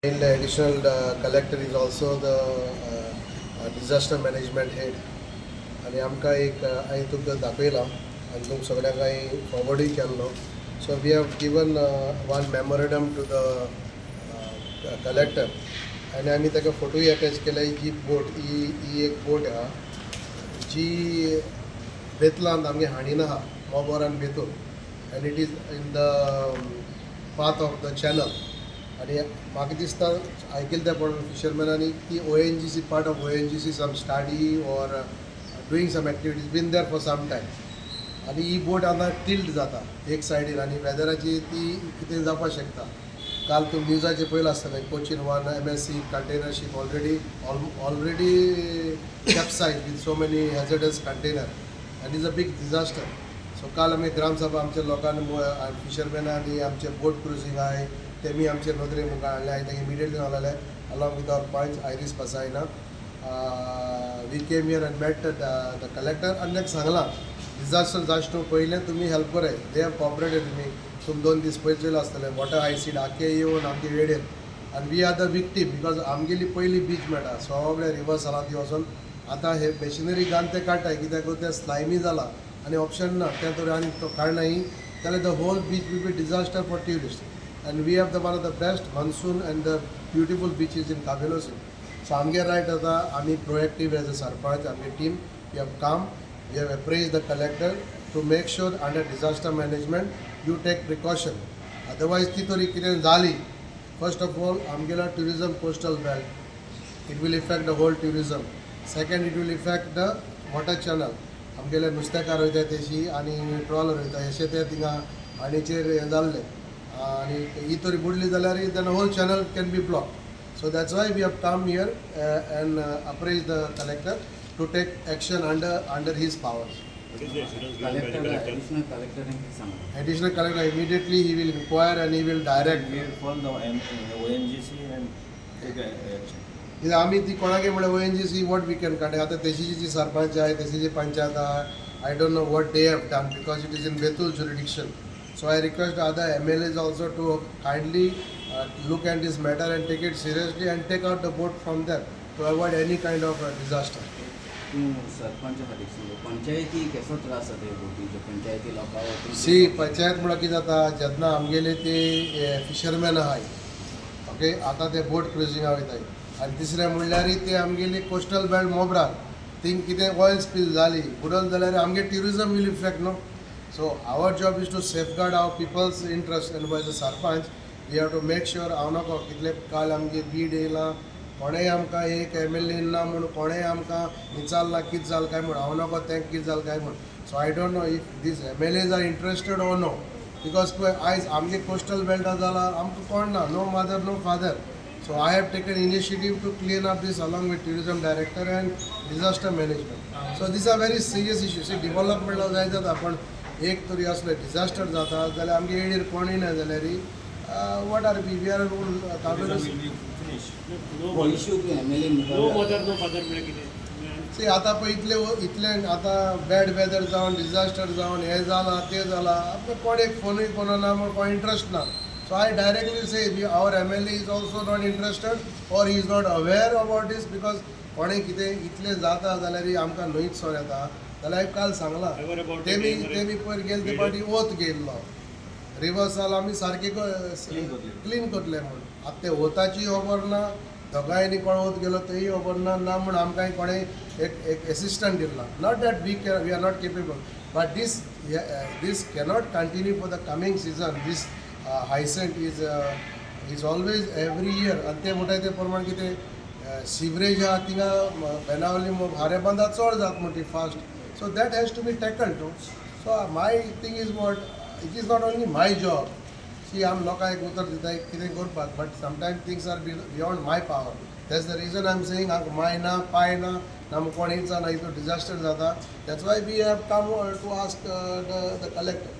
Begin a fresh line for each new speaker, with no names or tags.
Additional collector is also the disaster management head आनी आमकां एक हांवें तुमकां दाखयलां आनी तुमकां सगळ्यांक हांवें फॉवर्डूय केल्लो. So we have given one memorandum to the collector आनी आमी ताका फोटोय अटॅच केल्या. ही बोट ही ही एक बोट आहा जी बेतलांत आमगे हाणीन आहा, मोबोर आनी Betul, and it is in the path of the channel. आनी म्हाका दिसता, आयकिल्लें त्या प्रमाण फिशरमॅनांनी ती ONGC, part of ONGC, some study or doing some activities, been there for some time. आनी ही बोट आतां टिल्ट जाता एक सायडीन आनी वेदराची ती कितें जावपाक शकता. काल तुमी न्यूजाचेर पळयलां आसतलें, Cochin one MSC container ship already capsize with so many hazardous container and is a big disaster. So काल आमी ग्रामसभा आमच्या लोकांनी, फिशरमॅन आनी आमचे बोट क्रुजींग आहाय, तेमी आमचे नदरे मुखार हाडले. हांवें तांकां इमिडिएटली सांगलेलें, along with our panch Iris Pasaina, we came here and met the collector आनी ताका सांगलां, डिझास्टर जावचे पयलें तुमी हेल्प कराय. They have cooperated. तुमी 2 दीस पयलीं चोयलां आसतलें, वॉटर हायसीड आख्खे येवन आमगे वेळेर आनी we are the victim because आमगेली पयली बीच मेळटा. सगळे रिवर्सलांत वचून आतां हे मशिनरी घालून ते काडटाय, कित्याक तें स्लायमी जाला आनी ऑप्शन ना. तें तर आनी तो काडनाय जाल्यार the whole beach will be disaster for tourist, and we have the one of the best monsoon and the beautiful beaches in Cavelossim. So आमगे रायट आतां आमी प्रोएक्टीव एज अ सरपंच, आमगे team, we have come, we have approach the collector to make sure under disaster management you take precaution. Otherwise ती तरी कितें जाली, first of all आमगेलो tourism coastal belt, it will affect the whole tourism. Second, it will affect the water channel. आमगेले नुस्तेकार वयता तेशी आनी ट्रॉलर वयता, अशें ते थिंगा हाणीचेर हें जाल्लें आनी ही तरी बुडली जाल्यार then whole channel can be block. So that's why we have come here and approach the collector to take action under his powers.
What is the assurance given by the
collector
collector?
Additional कलेक्टरान कितें सांगलां?
Additional collector, immediately he will inquire and he will direct.
We will call the ONGC and take action.
कित्याक आमी ती कोणागे म्हळ्यार ONGC, what we can contact. आतां तेशीची जी सरपंच आहाय, तेशीची पंचायत आहा, I don't know what they have done because it is in Betul jurisdiction. So I request other MLAs also to kindly look at this matter and take it seriously and take out the boat from there to avoid any kind of disaster.
तूं सरपंच खातीर सांगू, पंचायती कसो त्रास जाता हे बोटीचो पंचायती लोकांक?
सी, पंचायत म्हळ्यार कितें जाता, जेन्ना आमगेले ते फिशरमॅन आहाय, ओके, आतां ते बोट क्रुजिंगा वयताय आनी तिसरें म्हणल्यार ते आमगेली कोस्टल बेल्ट मोबरान थिंग कितें ऑयल स्पील जाली, बुडल जाल्यार आमगे ट्युरिजम will effect न्हू. So our job is to safeguard our people's interest, and as a sarpanch we have to make sure. हांव नको कितले काल आमगे बीड येयलां, कोणेय आमकां एक एमएलए ना म्हूण कोणेय आमकां विचारलां कितें जालें काय म्हूण. हांव नको तें कितें जालें काय म्हूण. So I don't know if these MLAs are interested or no, because पळय, आयज आमगे कोस्टल बेल्टा जाला, आमकां कोण ना, no mother, no father. So I have taken initiative to clean up this along with tourism director and disaster management. So these are very serious issues. Development जाय जाता, पण एक तरी असले डिझास्टर जाता जाल्यार आमगे एडीर कोणूय ना जाल्यार what are we are?
Tourism will be finished.
No,
हो इश्यू तूं एमएलए
नो
मुखार
मदर नो फादर म्हळ्यार कितें?
सी, आतां पळय, इतले इतले आतां बॅड वेदर जावन, डिझास्टर जावन, हें जालां, तें जालां, आपलो कोण एक फोनूय कोणा ना म्हूण कोण इंट्रस्ट ना. So I directly say our MLA is also not interested or he is not aware about this, because कोणें कितें इतलें जाता जाल्यार आमकां न्हंयच सो येता जाल्यार हांवें काल सांगलां.
Aware about
तेमी
it.
तेमी पयर गेले ते फावटी वत घेयल्लो, रिवर्सल आमी सारकें
Clean करतले.
क्लीन करतले म्हूण. आतां ते वताची खबर ना, दोगांयनी कोण वत गेलो तेय खबर ना. ना म्हूण आमकां कोणें एक एक एसिस्टंट दिला. Not that we are not capable, but this cannot continue for the coming season. This hyacinth is always every year. आनी ते म्हणटाय ते प्रमाण कितें सिवरेज आहा थिंगा बेनावली खारेबांदा चड जाता म्हणटी fast. So that has to be tackled too. So my thing is what, it is not only my job. See, आम लोकांक उतर दिता कितें करपाक, but sometime things are beyond my power. That's the reason I am saying, my ना पाय ना ना कोण येयचा ना, हितून डिझास्टर जाता. That's why we have come to ask the collector.